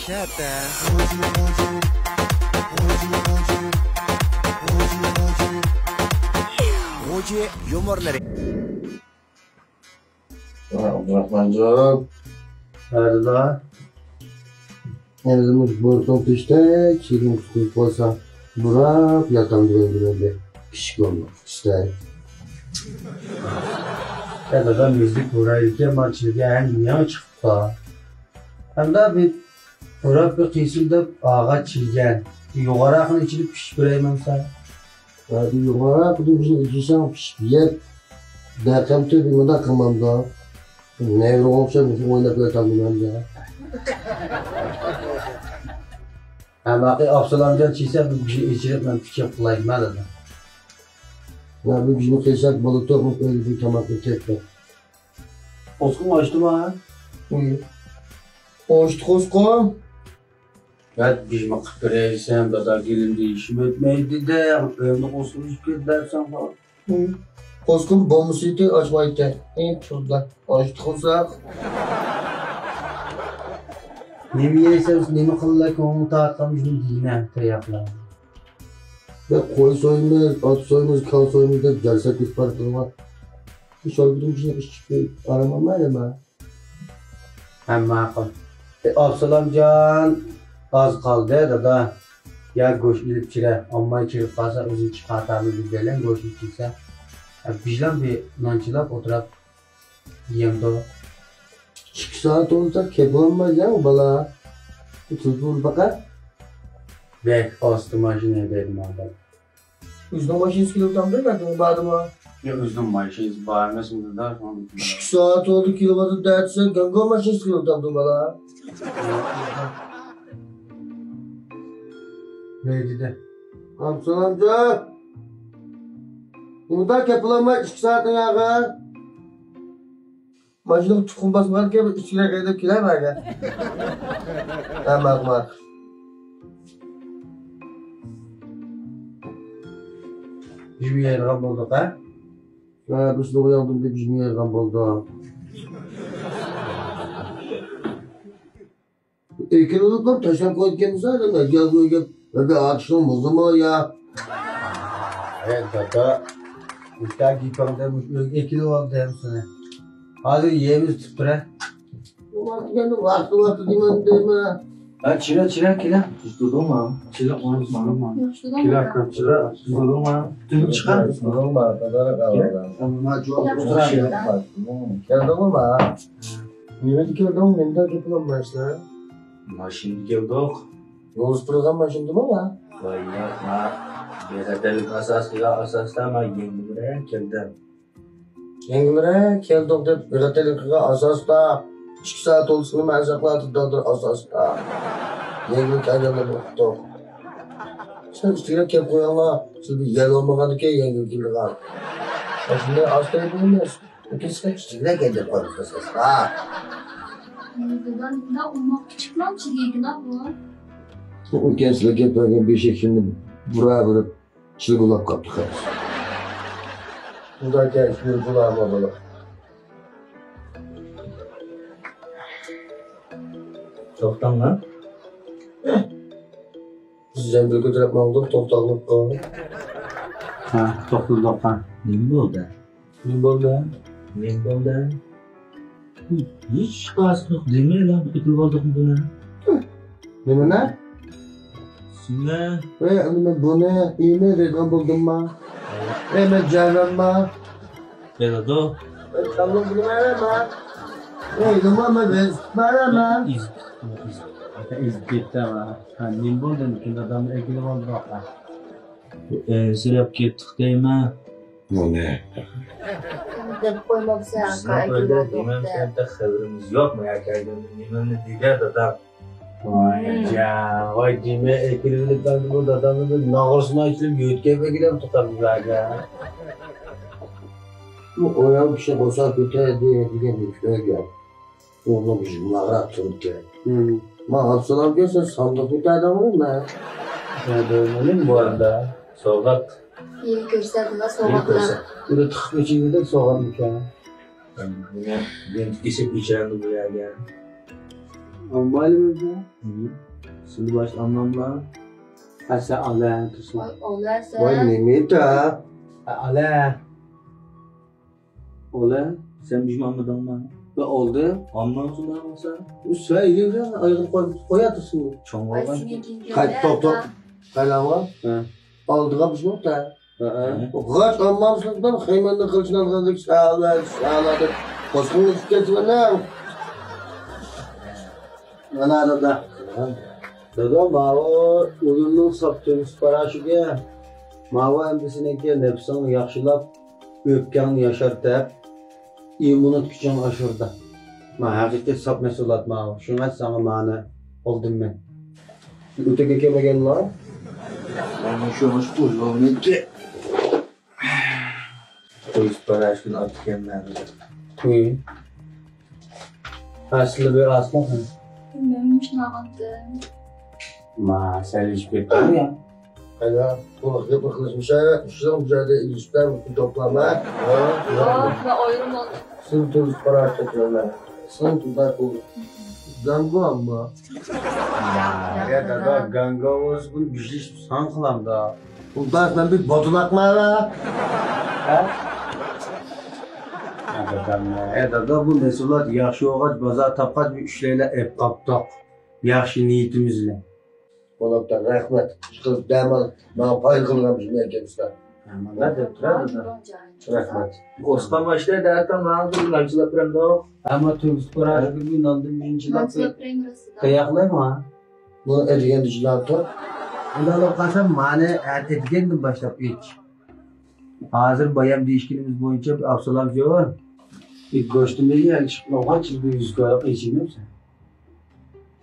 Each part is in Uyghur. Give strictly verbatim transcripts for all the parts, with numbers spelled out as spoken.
شەتە. غۇجى يۇمۇرلىرى. ئابدۇراخمانجان. ھە، دادا. ئەمدى مۇشۇ بورتۇڭ پىشتەك، چېگىم قۇتۇلۇپ قالسا، بۇراپ ياتامدۇ ئەمدى مەندە. كىچىك بولما، پىشتەك. يا دادا، مۈزۈك بۇرايدىكەن، مانا چىلگە ھەم يېڭى چىقىپتۇ. ئەمدى بىر بۇراپ بىر قىيسىم دەپ ئاغاچ چىلگەن. يوغانراقنى ئىچىدە پىشىپ بېرەيمەن سەن. ھە، بىر يوغانراقنى بىزنى ئىچىسەڭ پىشىپ يەپ، بەقەمتى بىر مۇنداق قىلمامدۇ. نەۋرىگە ئوخشاپ مۇشۇ ئويناپ ياتامدۇ مەندە. ھەمماقى ئابسالامجان چىيسە بىر بىشنى ئېچىرىپ مەن پىچاق قىلاي نېمە دادا؟ يا بىر بىشنى قىلساق بولىدۇ، ئۆيدە بىر تاماق يەپ كەتتۇق. قوسقۇڭ ئاچتىما؟ ئوچتى قوسقۇم. بەت بىژما قىپ بېرەيسەن، دادا گېلىم دېيىشىم ئۆتمەيدۇ دە، ئۆيۈمنى قوسقۇم ئۈزۈپ كەتتى دەرسەن بار. قوسقۇم بولمىسىدى ئاچمايتتى. ئى تۇزدا ئاچتى قوساق. نېمە يەيسەن، نېمە قىلىلا كۆڭلۈڭ تارتقان شۇنى دېگىنە، تاياقلار. بەك قوي سويىمىز، ئات سويىمىز، كالا سويىمىز دەپ جەرسەك كېتىپ باراتىدىغان. شورپىدىن كېيىن ئىچىپ ئارام ئالمايلىما؟ ھە، ماقۇل. ئى، ئابسالامجان، ئاز قالدى، دادا. يا گۆش ئېلىپ چىرە، ئامماي چىرىپ قالسا، ئۆزىنى چىقارتامىز دېگەنلەر گۆشنى چىرسە. ھە، بىژلام بىر نان چىلاپ ئولتۇراپ يەمدۇ. ئىككى سائەت بولسا كېپىلمايدۇ يا بالا. تېلېفون باقا. بەك ئاستا ماشىنا ھەيدەيدۇ ماڭا. ئۆزىنىڭ ماشىنىسى كېلىۋاتامدۇ ياكى بارمۇ؟ ياق، ئۆزىنىڭ ماشىنىسى بار ئەمەسمىدى دا. ئىككى سائەت بولدى كېلىۋاتىدۇ دەتسە، گاڭگاڭ ماشىنىسى كېلىۋاتامدۇ بالا؟ نېمە دېدى؟ ئابسالامجان! ئۇندا كېپىلالماي ئىككى سائەتنىڭ ياغى. ماشىنىغا تۇخۇم باسمىغانكەن، بىر ئىچكىرەك ھەيدەپ كېلەمەگە. ھە، ماقۇل، ماقۇل. بىژما يەيدىغان بولدۇق، ھە؟ ھە، بىز ئۇياقتىن بىر بىژما يەيدىغان بولدۇق. ئېكىلىۋېلىپ تاشلاپ قويۇپ كەلمىسە، ئادەم ئەجەل قويۇپ، بىر ئاتۇشنىڭ مۇزىمۇ يا. ھەي، دادا. مۇشۇ گېپىڭدە مۇشۇ ئۆيگە ئېكىلىۋالدى ھەممىسىنى. ھازىر يەيمىز تۇتۇپ تۇرە. ۋاقتى كەلدى، ۋاقتى، ۋاقتى دېمەمدىمە. ھە، چىرە، چىرە، كېلە. تۇتۇپ تۇردۇڭما؟ چىرە، ئۇنتۇماڭ. ياخشى تۇردۇڭمۇ؟ كېلە، كۆپ چىرە. تۇتۇپ تۇردۇڭما؟ تۈگۈپ چىقار. تۇردۇڭما؟ تازارا قالدى. كەلدىڭما؟ نېمىدە كەلدىڭ؟ مەندە گەپ قىلالمايسەن. ماشىنىدا كەلدۇق. يولدا تۇرىدىغان ماشىنىدىمۇ بار؟ ۋاي ياق، ما بىخەتەرلىك ئاساسىغا ئاساستا ما يەڭگىلرەك كەلدىم. يەڭگىلرەك كەلدۇق دەپ بىخەتەرلىكىگە ئاساستا. ئىككى سائەت بولسىمۇ مەن ساقلاپ تۇردۇم ئاساستا. يەڭگىل كەلگەنلەرنى ئۇقتۇق. سەن ئىچكىرەك كەپ قويۇڭلار. سىز بىر يەل بولمىغاندىكىن يەڭگىل كېلىدىغان. شۇنداق ئاستا ئېيتىڭ. ئۇكىسىغا كىچىكرەك ھەيدەپ قويۇپسىز، ھە؟ دادام، دادا، ئۇمۇ كىچىكلا چىلىگىلا بۇ. ئۇ ئۈلكەن سىلەر گەپ بەرگەن بېشەك شۇنى بۇرا بېرىپ، چىلگىلاپ قاپتۇ خەپ. ئۇنداق ئىكەن، شۇنى بۇلارمۇ بولۇپ. توختاڭلار. بىز زەمبىل كۆتۈرۈپ ماڭدۇق، توختاقلىققا. ھە، توختىدۇق، ھە. نېمە بولدى؟ نېمە بولدى؟ نېمە بولدى؟ ھېچ قايسىلىق دېمەيلا، ئېتىلىۋالدۇقمۇ بۇنى؟ نېمىنى؟ سېنى. ئەي، ئەمدى مەن بۇنى ئىنى دەيدىغان بولدۇمما؟ ئەي، مەن جەھەننەمما؟ بىلىدۇ. ئەي، كاللا بىلمەيمەن. ئەي، نېمە مەن بىز؟ بارما؟ ئېزىپ، ئېزىپ، ئېزىپ كەتتى. ھە، نېمە بولدى؟ دادامنى ئەكېلىۋالدى. ئەنسىرەپ كەتتۇق دەيمەن. مۇنى. دەپ قويماپسەن، بىزنىڭ ئۆيدە نېمەم كەلدى خەۋىرىمىز يوق. مايا كەلگەندە نېمەمنى دېگەن دادام. ۋاي جان، ۋاي دېمە ئەكېلىۋېلىپ بەردى بۇ دادامنى بىر ناغرىسىنى ئاچىلىپ يۆتكەپ ئەكېلىپ تۇتامدۇ. بۇ ئايال كىشى قورساق كۆتەردى دېگەن گەپ. ئۇنىڭ يۈزى ماغراپ تۇرۇپتۇ. ماڭا سالام كەلسە ساندۇق كۆتەردىڭمۇ مەن؟ كۆتەردىم، نېمە بۇ ئەمدى؟ سوۋغات. يېڭى كۆرسەتمە، سوۋغاتلار. ئۇنى تىقىپ ئېچىۋېدىك سوۋغاتمىكەن؟ مېنى بىلەن كېسىپ ئېچەلدى بۇ يەرگە. ئالمايلىمىز بۇ؟ سىلى باش ئالماملا. ھە، سەن ئالە، تۇرسۇن. ۋاي، ئالە سەن. ۋاي، نېمە ئېيتە؟ ھە، ئالە. ئالە، سەن بىژمامىدىڭما؟ ۋە ئالدى. ئالمامسىز بولسا؟ ئۇ سەن ئېلىڭدە ئايغىر قوي، قويا تۇرسۇن. چوڭ بولغان. قايت، توپ، توپ. قايلاڭغا؟ ھە. ئالدىغا بىژماپتا. ھەئە. غاچ ئالمامسىزدىن خەيمەندىن قىلچىنى ئالغاندەك سەۋەر، سەۋەر دەپ قوسقۇڭ ئۈچۈپ كەتتىمەن. مانا دادا. دادا، ماۋۇ ئويۇننىڭ ساپ تۆمۈچ پاراشوكى. ماۋۇ ئەمدى سېنىڭكى نەپسىڭنى ياخشىلاپ، ئۆپكەڭنى ياشارتىپ، ئىممۇنىتېت كۈچۈڭنى ئاشۇرىدۇ. ما ھەقىقىي ساپ مەھسۇلات ماۋۇ. شۇڭا ساڭا مانى ئالدىم مەن. ئۆتۈككە كەلمىگەنلا؟ مانا شۇ مۇشۇ ئۇيغۇرنىڭكى. قويۇپ بار، ھەر كۈنى ئاپىكەنلەر. ھە. ئەسلى بىر ئاسما. مەن مۇشۇنى ئالغانتىم. ما، سەل ئىچىپ كەتتىڭمۇ يا؟ قايدا، بۇ گەپ قىلىشمىشە، ئۈچ يىل بۇ يەردە ئىلىشىپ بەر، بۇ توپلام، ھە؟ يوق، مەن ئايرىم ئالدىم. سىز تۇرۇپ قاراپ كەتىۋالماڭ. سىز تۇرۇپ قويۇڭ. گاڭگو ئامما. يا دادا، گاڭگو بولسا بۇنى بىژلىشىپ سان قىلامدا. ئۇلداس، مەن بىر بوتۇلاقما ھە؟ ھە؟ ھە دادا، بۇ مەھسۇلات ياخشى بولغاچ، بازار تاپقاچ، بىر ئۈچ لەيلە ئېپ قاپتۇق. ياخشى نىيىتىمىز بىلەن. بولاپتۇ، رەھمەت. ئىشقىلىپ دەم ئال، ماڭا پايدا قىلغان بىزنى ئەكەپسىلەر. ھە، مانا دەپتۇ دادا. رەھمەت. ئوسقان باشتا دەتەڭ ماڭا بىر نان چىلاپ بېرەمدۇ؟ ئەمما تۈگۈتۈپ بېرەر، بىر ناندىن بىرىنچى چىلاپ. نان چىلاپ بېرەيمۇ راستىدا؟ تەييارلايمۇ؟ بۇنى ئەتىگەندە چىلاپتۇ. ئۇنداق قىلسام، مانى ئەتىگەندىن باشلاپ ئىچ. ھازىر بايام دېيىشكىنىمىز بويىچە ئابسالام جون، گۆشتىمىزنى يەنە ئىشقىلىپ بىر يۈز كويلۇق ئېچىمىز.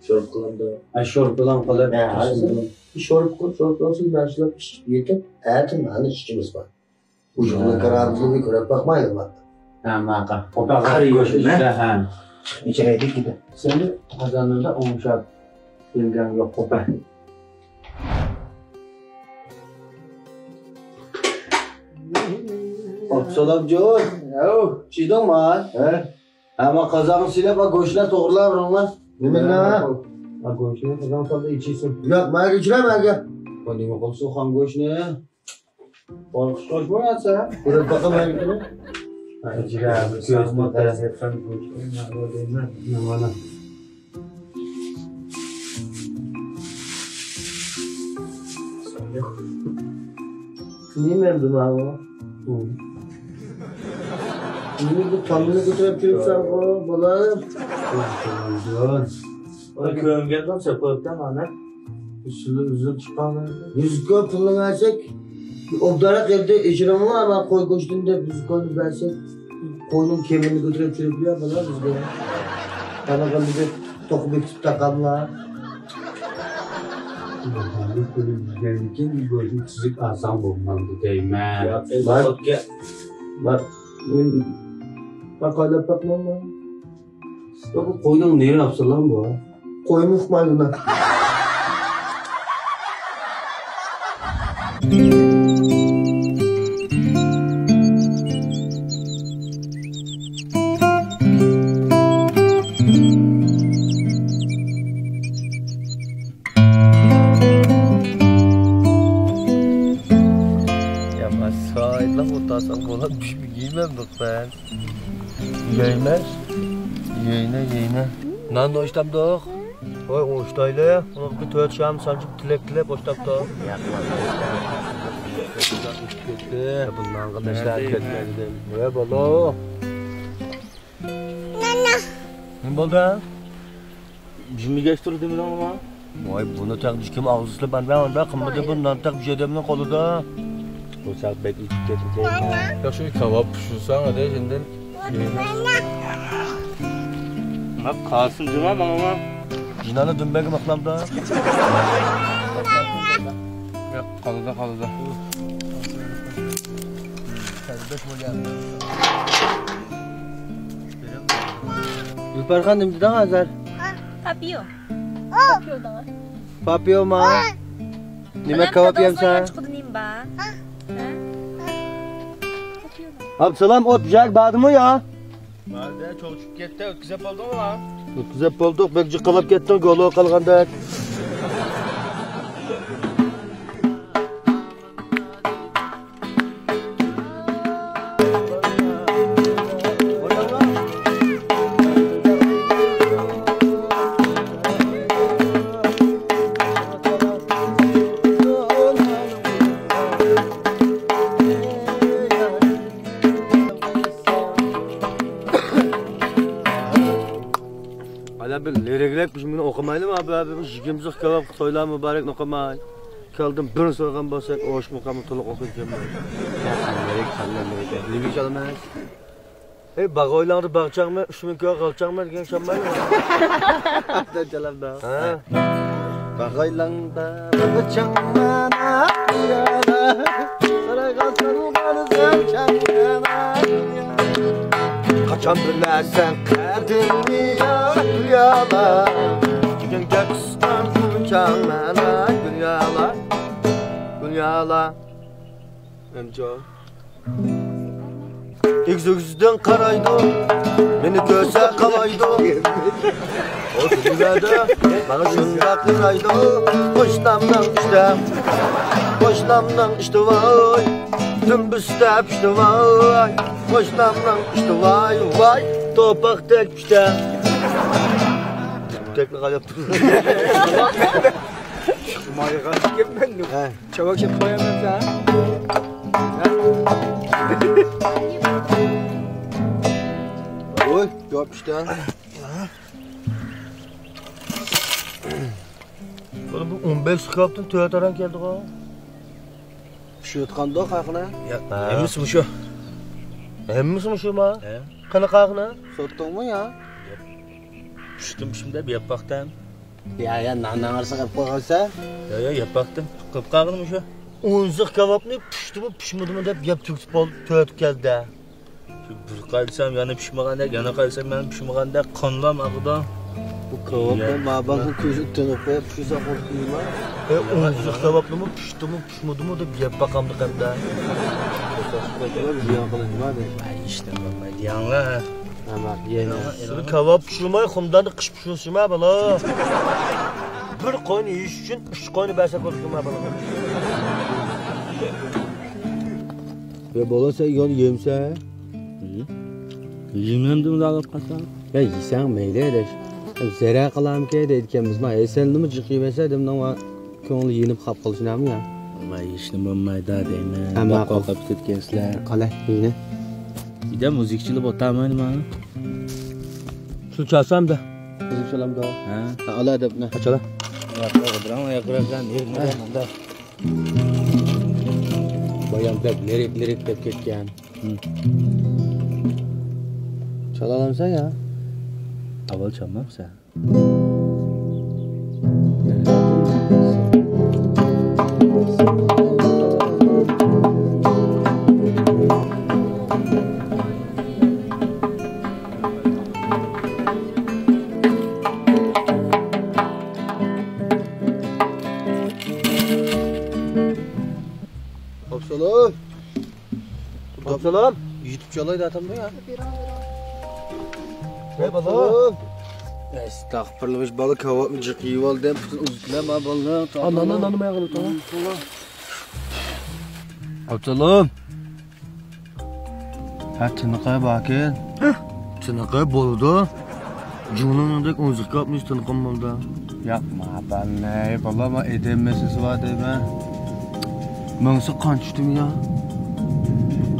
شورپا قىلامدۇ؟ ھە، شورپىلام قىلىپ. ھە، ھازىر شورپا قىل، شورپا قىلسۇن، مەن شۇلار پىشىپ يېتىپ، ئەتە مانا ئىشىمىز بار. ئۇجۇقنىڭ كارامىتىنى كۆرۈپ باقمايلىما؟ ھە، ماقا. قوپا قارا يوشۇن، ھە؟ ھە. ئىچىرەيدىك كېدە. سېنى قازاندا ئوڭشاپ بىلگەن يوق، قوپا. ئابسالام جون. ھەو. چىدىڭما؟ ھە. ھە، ما قازانغا سېلىپ، ھە، گۆشلەر توغرىلاپ بېرىڭلار. نېمە؟ ھە، گۆشنى قازانغا سالدى، ئىچىسىن. ياق، مەن ئىچىرەم، مەن. بۇ نېمە قىلسۇن خان گۆشنى؟ قورقۇش قوشما ياتسا. كۆرۈپ باقىمەن. ھە، ئىچىرەم، كۆزمۇ تەس. نېمە ئەمدى ماۋۇ؟ نېمە بۇ تامنى كۆتۈرۈپ كېلىپسەنغۇ، بالام؟ ئۇنى كۆرۈنگەندىن سەپ قويۇپتۇ مانا. ئۈستىدىن ئۈزۈلۈپ چىققان. يۈز كوي پۇلنى بەرسەك، ئوبدانراق يەردە ئېچىرىڭلار، ئەمما قوي گۆشىدىن دەپ يۈز كوينى بەرسەك، قوينىڭ كېمىرىنى كۆتۈرۈپ كېلىپ يا بالا بىزگە. قانداق بىزگە توقۇ بېكىتىپ تاقاملا. گۆشنى تۈزۈك ئالساڭ بولمامدۇ دەيمەن. بار. بار. بار. قايلاپ باقماملا. بۇ قوينىڭ نېرى ئابسالام بۇ. قويمۇ ئۇقمايدۇ. يا ما سايتلا ئولتۇرساڭ بولۇپ، بىر يېمەمدۇق مەن. يەيمەن. يەينە، يەينە. نان ئوشتامدۇق؟ ۋاي، ئوشتايلى. ئۇنىڭغا تۆت شام سانجىپ تىلەك تىلەپ ئوشتاپتۇ. يا، بۇ نانغا نەشتە كەتمەيدۇ. ۋە بالا. نېمە بولدى؟ جىمىگەچ تۇر دېمىدىڭمۇ؟ ۋاي، بۇنى تەق كىم ئاغزى سىلىپ، ئاندا، ئاندا قىلمىدى، بۇ نان تەق بىر ئادەمنىڭ قولىدا. بۇ ساق بەك ئېچىپ كەتتى. ياخشى، كاۋاپ پىشۇرساڭ، ھەدە، شۇندىن. بەك قالسۇن جۇما ماڭا. جىنانى دۈمبەگە ماقلامدا. ياق، قالىدۇ، قالىدۇ. گۈلپەرخان، نېمە دېدىڭ ھازىر؟ پاپىيو. پاپىيو دېڭە. پاپىيوما؟ نېمە كاۋاپ يەمسەن؟ ئابسالام، ئوت بۇژاك باردىمۇ يا؟ باردى، چوغ چۈشۈپ كەتتى، ئۆتكۈزۈپ بولدۇڭمۇ؟ ئۆتكۈزۈپ بولدۇق، بەك جىققىلاپ كەتتىڭ، گولغا قالغاندەك. ئالا بىر لىرىكلەپ بىز مۇنى ئوقۇمايلىمۇ، ئابلا بىر يىگىرمە كاۋاپقا تويلار مۇبارەكنى ئوقۇماي. كەلدىم بىر سورىغان بولساق ئوشمۇقامنى تولۇق ئوقۇيدىكەنمەن. لىرىك، لىرىك، لىرىك ئەمەس. ئەي، باغايلاڭدا باغچاڭمۇ، ئۈچ مىڭ كوي غالچاڭمۇ دېگەن چاممايلى. دەپ جالاپدا. ھە. باغايلاڭدا باغچاڭمۇ، يالا. سارايغا سالغان سەن چاڭمۇ، يالا. قاچان بىلەسەن قەدرىمنى، يا گۈل يالا. كۈنگە قىسقان كۈنچاڭ مەن، گۈل يالا. گۈل يالا. ئەمچە. ئېگىز-ئۆگزىدىن قارايدۇ، مېنى كۆرسە قاۋايدۇ. ئۇ دۇنيادا ماڭا شۇنداق يارايدۇ. قوشنامنىڭ ئىشتە، قوشنامنىڭ ئىشتە ۋاي، دۈمبىسىدە پىشتى ۋاي. قوشنامنىڭ ئىشتە ۋاي ۋاي، توپاقتەك پىشتى. تەكلى قاياپ تۇرۇپ. مايغا كەپمەن. ھە. چاۋاك چېپىپ قويامەن سەن. ۋوي، جاۋاب ئىشتە. بۇ ئون بەش سىكاپتىن تۆت ئاران كەلدىغۇ. پىشىۋاتقاندۇ قاقنى؟ يا، ھە. ھەممىسى مۇشۇ. ھەممىسى مۇشۇما؟ ھە. قېنى قاقنى؟ سوتتۇڭمۇ يا؟ پىشتىم، پىشتىم دەپ يەپ باقتىم. يا، يا، نان ئارىسىغا قىلىپ قويغانسەن؟ يا، يا، يەپ باقتىم. قىلىپ قالغىنى مۇشۇ. ئون سىخ كاۋاپنى پىشتىمۇ، پىشمىدىمۇ دەپ يەپ تۈگىتىپ بولدى، تۆت كەلدى. شۇ بىر قايتسام يەنە پىشمىغاندەك، يەنە قايتسام يەنە پىشمىغاندەك، قانلام ئاقىدۇ. بۇ كاۋاپنى يا. مابان بۇ كۆزى تېڭىپ قويۇپ، پىشسا قورقمايما؟ ئە، ئون سىخ كاۋاپنىمۇ پىشتىمۇ، پىشمىدىمۇ دەپ يەپ باقامدۇ قەمدە. زىيان قىلىنما دەيدۇ. ئاي، ئىشتىن بولمايدۇ، يەڭلار. ئەمما يەنە. سىلى كاۋاپ پىشۇرماي، خۇمداندا قىش پىشۇرسىما، بالا. بىر قوينى يېيىش ئۈچۈن ئۈچ قوينى بەرسەك بولىدىكەنما، بالا. ۋە بالا، سەن يەنە يەمسەن؟ يېمەمدىم، ئۇنداق قىلىپ قالساڭ. يا، يېسەڭ مەيلى، ئاداش. زەرەر قىلارمىكىن دەيدىكەنمىزما. ھەي، سەننىمۇ جىق يېۋەرسە، دېمىنىڭ كۆڭلى يېنىپ قاپ قالسىنامۇ يا؟ ۋاي، ھېچنېمە بولمايدۇ دەيمەن. ھە، ماقۇل. قورقۇپ كەتكەنسىلەر. قالە، يېنى. بىدە مۇزىكىچىلار ئولتۇرمايدۇ مانا. شۇ چالسامدا. مۇزىكىچىلامدا. ھە. ھە، ئالا دەپنە. چالا. ياقراق ئولتۇراڭ، ياقراق، يېرىڭ مۇندا. بايام دەپ لىرىك، لىرىك دەپ كەتكەن. ھە. چالالامسەن يا؟ ئاۋۋال چالمامسەن. ئابسالوم! ئابسالوم! يېتىپ چالاي داتامدا يا. ھەي، بالا. ئەستەغپۇرۇللا، بالا كاۋاپنى جىق يېيىۋالدىم. پۈتۈن ئۇزۇتلار ما بالىنىڭ. ئا، ناننى، ناننى مايا قىلىپ تۇرۇڭ. ئابسالوم! ھە، تىنىقى باركەن. ھە. تىنىقى بولىدۇ. جۇڭلىنىڭدەك ئون سىخ كاۋاپنى تىنىقىم بولىدۇ. ياق، مابالنى، بالا، ما ئېدەم مەسىلىسى بار دەيمەن. ماڭسا قان چۈشتىمۇ يا؟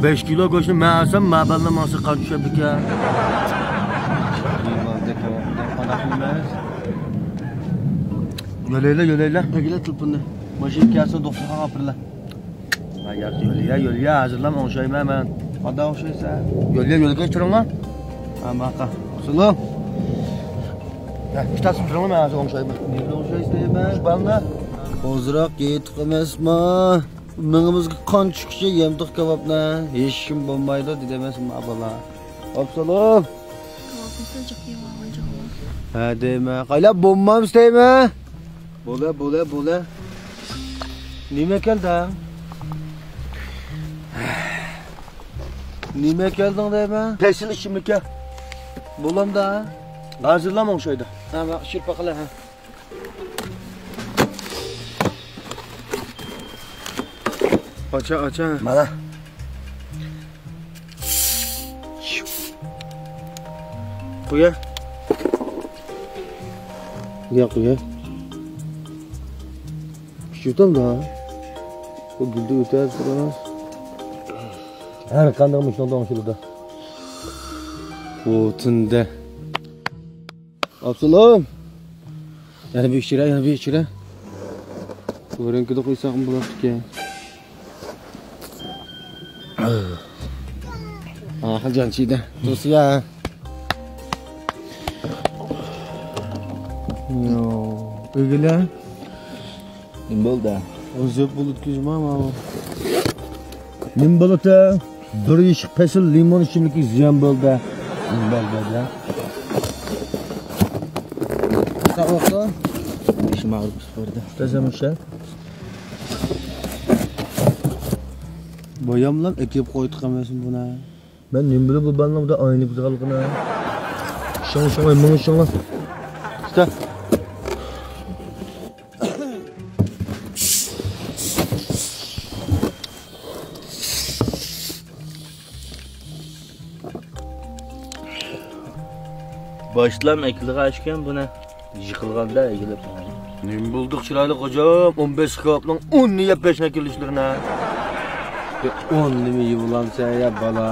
بەش كىلو گۆشنى مەن ئالسام، مابالنى ماڭسا قان چۈشەمدىكەن. يولەيلى، يولەيلى. ئەگىلە تېلېفوننى. ماشىنا كەلسە دوختۇرخانىغا ئاپىرىلا. ھە، ياخشى، يولىيا، يولىيا، ھازىرلام ئوڭشايمەن مەن. قانداق ئوڭشايسەن؟ يولىيا، يولىغا تۇرۇڭلار. ھە، ماقا. سۇلۇ. ھە، كىتاب تۇرۇڭلار، مەن ھازىر ئوڭشايمەن. نېمىنى ئوڭشايسىز دەيمەن؟ شۇ بالىنى. ئازراق يېتىق ئەمەسما؟ مېڭىمىزگە قان چۈشكۈچە يەمدۇق كاۋاپنى. ھېچكىم بولمايدۇ دېدى ئەمەسمۇ بالا. ئابسالوم. كاۋاپنى جىق يېۋالغان جاغلار. ھە دەيمەن. قايلا بولمامسىز دەيمەن. بولە، بولە، بولە. نېمە كەلدى؟ نېمە كەلدىڭ دەيمەن؟ پەسىل ئىچىملىككە. بولامدا. ھازىرلا ماڭا شۇ يەردە. ھە، ماڭا ئۇچۇرۇپ باقىلا، ھە. ئاچا، ئاچا. مانا. قويا. يا قويا. كۈچۈتەم دا. بۇ گۈلدە ئۆتەر تۇرۇڭ. ھەر قانداق مۇشۇنىڭدا ئوڭشىلىدۇ. بۇ تۈندە. ئابسالوم! يەنە بىر ئىچىرە، يەنە بىر ئىچىرە. بۇ رەڭكىدە قويساقمۇ بولاتتىكەن. ئاخىر جان چىدە. تۇرسىيا. يو، ئۆگىلە. نېمە بولدى؟ ئوزۇپ بولۇپ كۆزۈم ئاما. نېمە بولدى؟ بىر يېشىق پەسىل لىمون ئىچىملىكى زىيان بولدى. نېمە بولدى؟ ساغ بولسۇن. بېشىم ئاغرىپ بارىدۇ. تازا مۇشە. باياملام ئەكىپ قويدۇق ئەمەسمۇ بۇنى. مەن نېمە بىلىپ بۇ بالىنىڭ بۇنداق ئاينىپ كېتىدىغانلىقىنى. شۇڭا، شۇڭا، مېڭىش شۇڭا. ئۇستا. باشلام ئەكېلىدىغان ئىكەن بۇنى. يىقىلغاندا ئەگىلىپ. نېمە بولدۇق چىرايلىق خوجام؟ ئون بەش كاۋاپنىڭ ئونىنى يەپ بەشنى ئەكېلىشلىرىنى. ئون نېمە يېۋىلامسەن يا بالا؟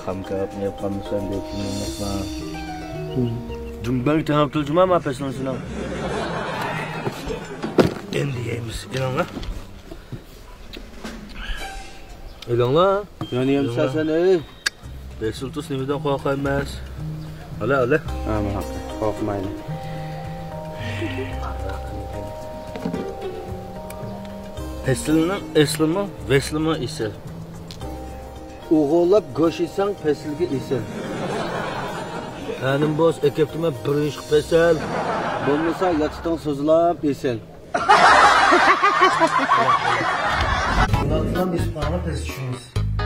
خام كاۋاپنى يەپ قالمىسام دەپ كىم يېمەسما؟ دۈمبەڭ تېڭىپ تۇرجىما ما پەسلىنى سېنىڭ. ئەمدى يەيمىز. ئېلىڭلار. ئېلىڭلار. يەنە يەمسەن سەن، ئەي. بەسىل تۇس نېمىدىن قورقايمىز؟ ئالە، ئالە. ھە، مانا، قورقمايلى. پەسىلنىڭ ئەسلىمۇ، ۋەسلىمۇ ئېسىل. ئوغۇرلاپ گۆش يېسەڭ، پەسىلگە ئېسىل. ھەنىم بوس، ئەكەپتىمەن بىر يېشىق پەسىل. بولمىسا، ياتىتىڭ سوزۇلاپ ئېسىل. بۇلارنىڭ بىز پاڭا تېز چۈشىمىز.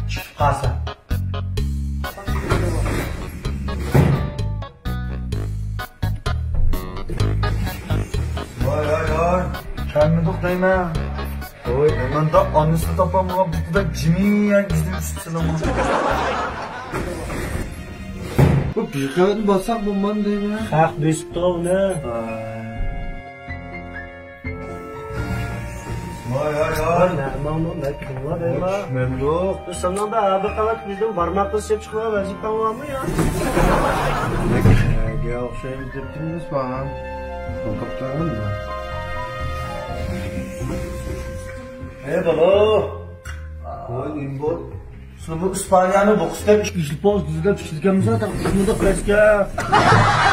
چۈشۈپ قالسا. ۋاي، ۋاي، ۋاي. كەلمىدۇق دەيمەن. ۋاي، مەندە ئانىسىنى تاپالمىغان بۇ قۇدا جىمى يەرگە ئىزدىن چۈشۈپ سېلىڭ. بۇ بىر قەۋەتنى باسساق بولمامدۇ دەيمەن. خەق بېسىپتۇ ئۇنى. ۋاي. ۋاي، ۋاي، ۋاي. نەماڭمۇ مەكتۇملا دەيلا. چۈشمەمدۇق. بىز سېنىڭدا ھە بىر قەۋەت بىزدىن بارماق قىلىشىپ چىقىدىغان ۋەزىپەڭ بارمۇ يا؟ نەگە ئوخشايمىز دەپتىمىز بار. قاپتىغانمۇ؟ ئەي بالا. ۋاي، نېمە بار؟ سىلىمۇ ئىسپانىيەنى بوقۇس دەپ ئىشلىپ بولسا دېدى دەپ ئىشلىگەنمىسە تاقىمىدا پەسكە.